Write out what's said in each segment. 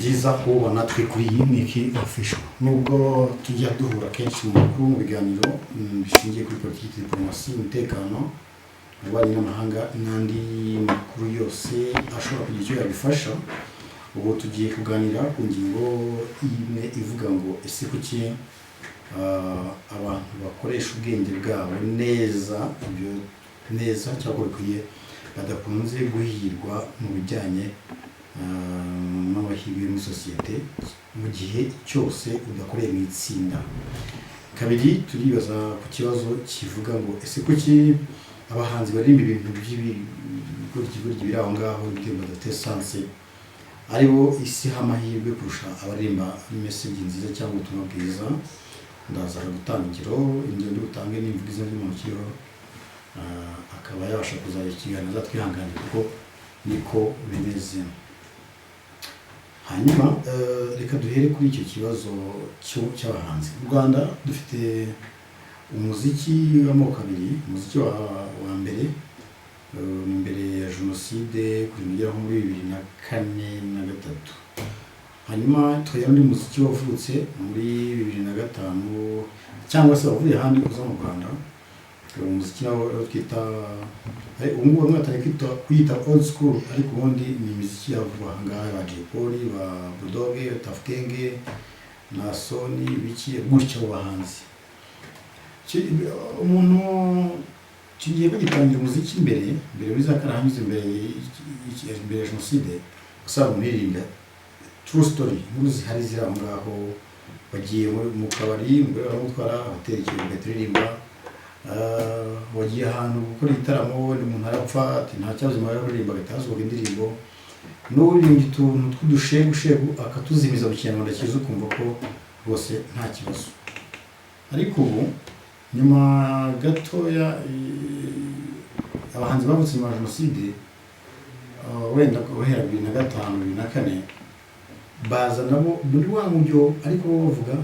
Byiza kubona twe kuri iyi Niki Official. Nubwo tujya duhura kenshi mu makuru, mu biganiro bishingiye kuri politiki, diplomasi, umutekano, ububanyi n'amahanga n'andi makuru yose ashobora kugira icyo yabifasha, ubu tugiye kuganira ku ngingo imwe ivuga ngo: ese kuki abantu bakoresha ubwenge bwabo neza, ibyo neza cyangwa bikwiye, badakunze guhirwa mu bijyanye n'amahirwe muri sosiyete mu gihe cyose udakoreye mu itsinda? Kabiri, turibaza ku kibazo kivuga ngo: ese kuki abahanzi baririmba ibintu by'ibigoryi biri aho ngaho, indirimbo zidafite sens, aribo isi iha amahirwe kurusha abaririmba message nziza cyangwa ubutumwa bwiza? Ndaza gutanga ingero. Ingero ndi butange nimvuga izina ry'umuntu ukiriho, akaba yabasha kuzajya ikiganiro, azatwihanganira kuko niko bimeze. Hanyuma reka duhere kuri icyo kibazo cy'abahanzi. Mu Rwanda dufite umuziki w'amoko abiri. Umuziki wa mbere ni mbere ya jenoside kugenda ugera nko muri 2004 na 3. Hanyuma tukagira undi muziki wavutse muri 2005 cyangwa se wavuye ahandi uza mu Rwanda. Uwo muziki nawo rero twita, ubu ngubu bamwe batangiye kwiyita old school, ariko ubundi ni imiziki ya vuba aha ngaha, ba Jay Polly, ba Bulldog, Tuff Gang na Sony, biki gutyo, abo bahanzi. Umuntu kigiye bagitangira umuziki mbere mbere muri za karahanyuze, mbere ya jenoside, usanga umuntu yirinda true story, inkuru zihari ziri aho ngaho. Bagiye mu kabari, umugore baramutwara, abatera ikintu, ugahita uririmba. Wagiye ahantu gukora igitaramo, wenda umuntu arapfa, ati nta kibazo, nyuma yo kuririmba agahita hasohoka indirimbo, n'uririmba utuntu tw'udushegushegu akatuzimiza mu Kinyarwanda cyiza, ukumva ko rwose nta kibazo. Ariko ubu nyuma gatoya, abahanzi bavutse nyuma ya jenoside, wenda guhera 2005, 2004, baza nabo muri wa mujyo, ariko bo bavuga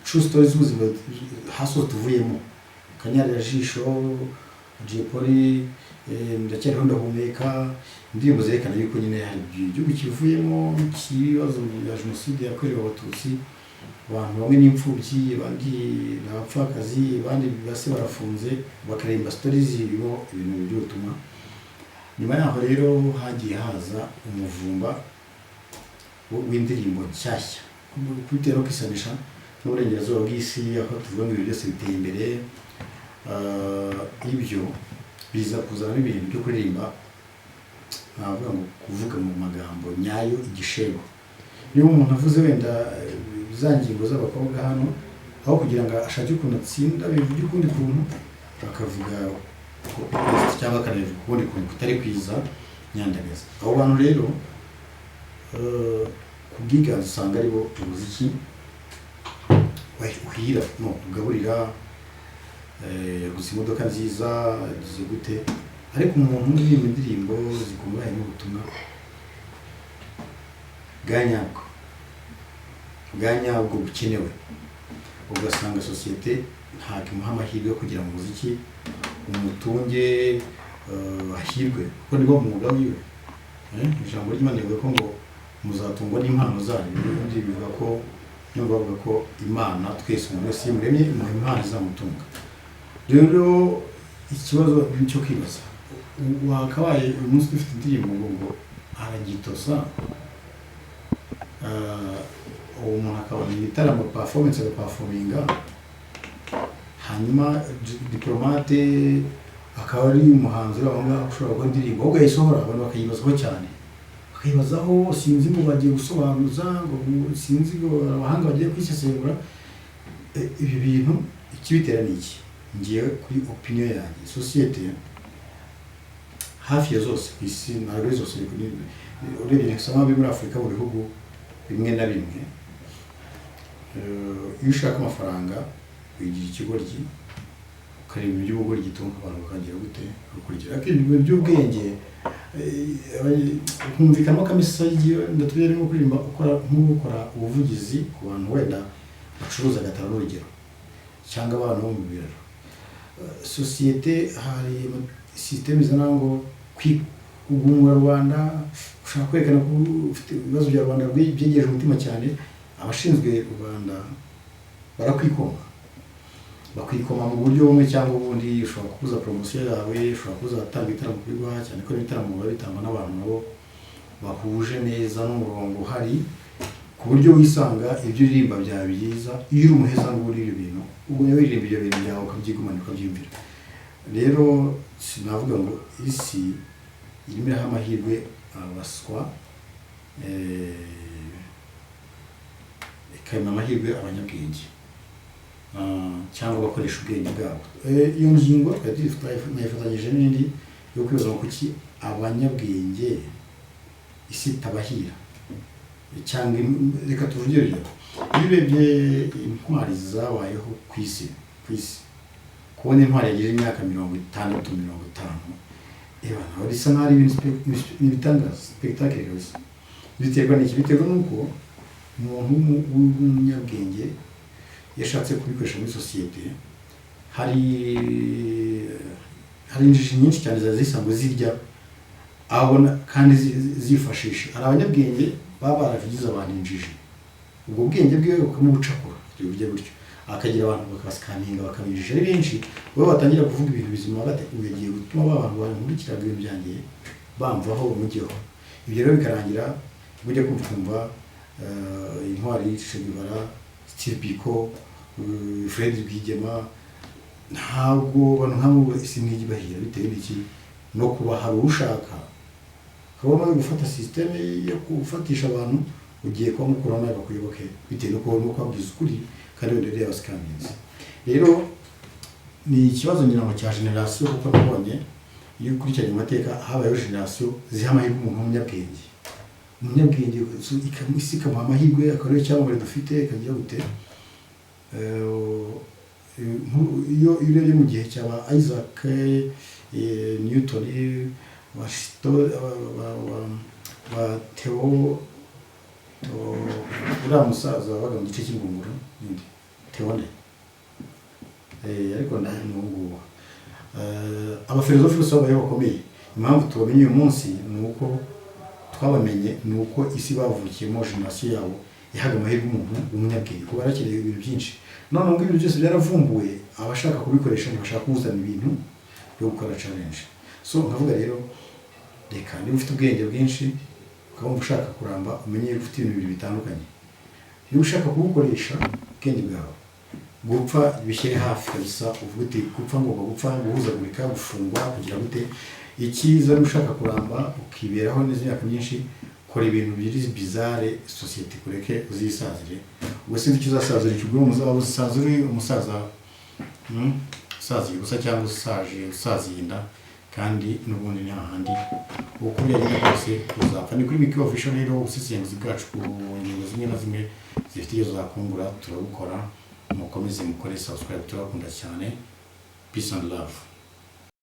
true stories z'ubuzima hasi tuvuyemo. Kanyarira jisho, Jay Polly, ndacyariho ndahumeka, indirimbo zerekana yuko nyine hari igihugu kivuyemo cy'ibibazo bya jenoside yakorewe Abatutsi, abantu bamwe n'imfubyi, abandi ni abapfakazi, abandi base barafunze, bakaririmba stories zirimo ibintu by'ubutumwa. Nyuma yaho rero hagiye haza umuvumba w'indirimbo nshyashya, kubitewe no kwisanisha n'uburengerazuba bw'isi, aho tuvuga ngo ibintu byose biteye imbere. Ibyo biza kuzanamo ibintu byo kuririmba, navuga ngo kuvuga mu magambo nyayo igishego. Niba umuntu avuze wenda za ngingo z'abakobwa hano, aho kugira ngo ashake ukuntu atsinda bivuge ukundi kuntu, bakavuga copy paste cyangwa akanabivuga ukundi kuntu kutari kwiza nyandagaza. Abo bantu rero ku bwiganze usanga aribo umuziki uhira no ugaburira, yaguze imodoka nziza, yagize gute. Ariko umuntu uririmba indirimbo zikungahaye n'ubutumwa bwa nyabwo, bwa nyabwo bukenewe, ugasanga sosiyete ntabwo imuha amahirwe yo kugira mu muziki umutunge, ahirwe, kuko niwo mwuga wiwe. Ijambo ry'Imana rivuga ko ngo muzatungwa n'impano zanyu. Ubundi bivuga ko, niyo bavuga ko Imana twese, umuntu wese yimuremye imuha impano izamutunga. Rero ikibazo ni icyo kwibaza: wakabaye uyu munsi dufite indirimbo ngo aragitosa, uwo muntu akabona ibitaramo, performance, agaperforminga, hanyuma Diplomate akaba ari umuhanzi uri aho ngaho ushobora gukora indirimbo, ahubwo yayisohora abantu bakayibazaho cyane, bakayibazaho, sinzi ngo bagiye gusobanuza, ngo sinzi ngo abahanga bagiye kwisesengura. Ibi bintu ikibitera ni iki? Ngiye kuri opinion yanjye, sosiyete hafi ya zose ku isi, ntabwo ari zose, ariko urebye bisa nk'aho biri muri Afurika, mu bihugu bimwe na bimwe, iyo ushaka amafaranga wigira ikigoryi, ukareba ibintu by'ubugoryi, tunga abantu bakagira gute, bakakurikira. Ariko ibintu by'ubwenge, humvikanamo akamesaje, wenda tujye nko kuririmba, ukora nk'ukora ubuvugizi ku bantu wenda bacuruza agataro n'urugero, cyangwa abana bo mu biraro. Sosiyete hari sisiteme izana ngo kugumura rubanda, ushaka kwerekana ko ufite ibibazo bya rubanda byegereje umutima cyane, abashinzwe rubanda barakwikoma, bakwikoma mu buryo bumwe cyangwa ubundi. Ushobora kubuza poromosiyo yawe, ushobora kubuza abatanga ibitaramo kubiguha, cyane ko ibitaramo biba bitangwa n'abantu nabo bahuje neza n'umurongo uhari, ku buryo wisanga ibyo uririmba byaba byiza. Iyo uri umuheza ngo uri ibyo bintu, ugumya wiririmba ibyo bintu byawe, ukabyigumana, ukabyiyumvira. Rero sinavuga ngo isi irimo iraha amahirwe abaswa, ikabima amahirwe abanyabwenge cyangwa abakoresha ubwenge bwabo. Iyo ngingo twari nayifatanyije n'indi yo kwibaza ngo kuki abanyabwenge isi itabahira, cyangwa reka tuvuge urugero: iyo urebye intwari zabayeho ku isi, kubona intwari yagize imyaka 60, 50, eba nawe bisa nkaho ari ibintu ni ibitangaza, spectacle kabisa. Biterwa n'iki? Biterwa n'uko umuntu w'umunyabwenge iyo ashatse kubikoresha muri sosiyete, hari injiji nyinshi cyane ziba zisanzwe zirya abona kandi zifashisha. Hari abanyabwenge baba barabigize abantu injiji, ubwo bwenge bwiwe bukamubucakura, tubivuge gutyo, akagira abantu bakabasikaninga, bakabinjisha ari benshi. Bo batangira kuvuga ibintu bizima bate, ubu yagiye gutuma ba bantu bankurikiraga ibintu byanjye bamvaho bamujyeho. Ibyo rero bikarangira ujya kumva intwari Che Guevara, Steve Biko, Fred Rwigema, ntabwo abantu nk'abo isi ntijya ibahira. Bitewe n'iki? No kuba hari ushaka ukaba wamaze gufata système yo gufatisha abantu, ugiye kuba mukuru nawe bakuyoboke, bitewe n'uko urimo kubabwiza ukuri kandi wenda rero yabasikaminze. Rero ni ikibazo ngira ngo cya génération, kuko nabonye iyo ukurikiranye amateka habayeho génération ziha amahirwe umuntu w'umunyabwenge. Umunyabwenge isi ikamuha amahirwe, akaba ariyo cyamamare dufite, ikagira gute. Iyo urebye mu gihe cyaba Isaac Newton, ba Theo, uriya musaza wabaga mu gice cy'ingunguru ninde? Theone. Ariko ni uwo nguwo. Abafilozofi bose babayeho bakomeye, impamvu tubamenye uyu munsi ni uko twabamenye, ni uko isi bavukiyemo, génération yabo yahaga amahirwe umuntu w'umunyabwenge, kuko barakeneye ibintu byinshi. None ubwo ibintu byose byaravumbuwe, abashaka kubikoresha ntibashaka kuzana ibintu byo gukora challenge. So nkavuga rero, reka niba ufite ubwenge bwinshi ukaba wumva ushaka kuramba, umenye yuko ufite ibintu bibiri bitandukanye. Niba ushaka kubukoresha ubwenge bwawe, gupfa bishyire hafi kabisa, uvuge uti gupfa, ngomba gupfa, guhuzagurika, gufungwa, kugira gute. Icyiza niba ushaka kuramba ukiberaho neza imyaka myinshi, kora ibintu biri bizarre, sosiyete kureke uzisazire. Ubwo sinzi icyo uzasazira, icyo ubwo uzaba usaza uri umusaza, usaziye ubusa cyangwa usaje usaziye inda, kandi n'ubundi ni hahandi uko byagenda kose uzapfa. Ni kuri Miki Official rero, ubusesenguzi bwacu ku ngingo zimwe na zimwe zifite icyo zakungura turabukora. Mukomeze mukore subscribe, turabakunda cyane. Peace and love.